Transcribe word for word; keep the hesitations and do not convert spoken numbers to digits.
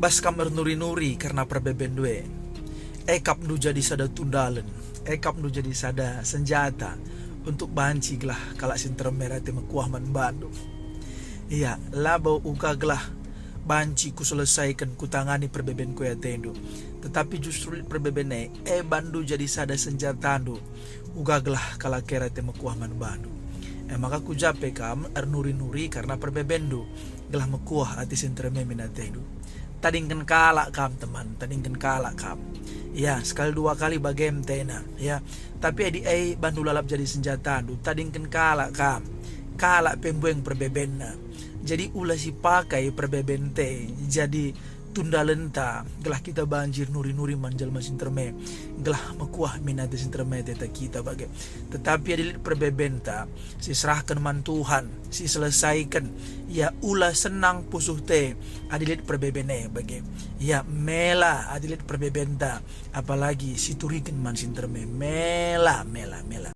Bas kam ernuri-nuri kerna perbebenndu e. Ekapndu jadi sada tundalen, ekapndu jadi sada senjata untuk banci gelah kalak si nterem e rate mekuah man bandu. Ia, labo uga gelah banci kuselesaiken kutangani perbebenku i atendu, tetapi justru lit perbeben e, ebanndu jadi sada senjatandu, uga gelah kalak e rate mekuah man bandu. E maka ku ja pe kam ernuri-nuri kerna perbebenndu, gelah mekuah ate si nterem e min atendu. Tadingken kalak kam, teman, tadingken kalak kam. Ya, sekali dua kali bage me tena, ya. Tapi adi e bandu lalap jadi senjatandu, tadingken kalak kam. Kalak pe mbueng perbebenna. Jadi ula sipakai perbebenta e jadi tundalenta, gelah kita banci ernuri-nuri man jelma si nterem e, gelah mekuah min ate si nterem e ateta kita bage. Tetapi adi lit perbebenta, siserahken man Tuhan, siselesaiken, ia ula senang pusuhta adi lit perbeben e bage. Ia mela adi lit perbebenta, apalagi situriken man si nterem e. Mela, mela, mela.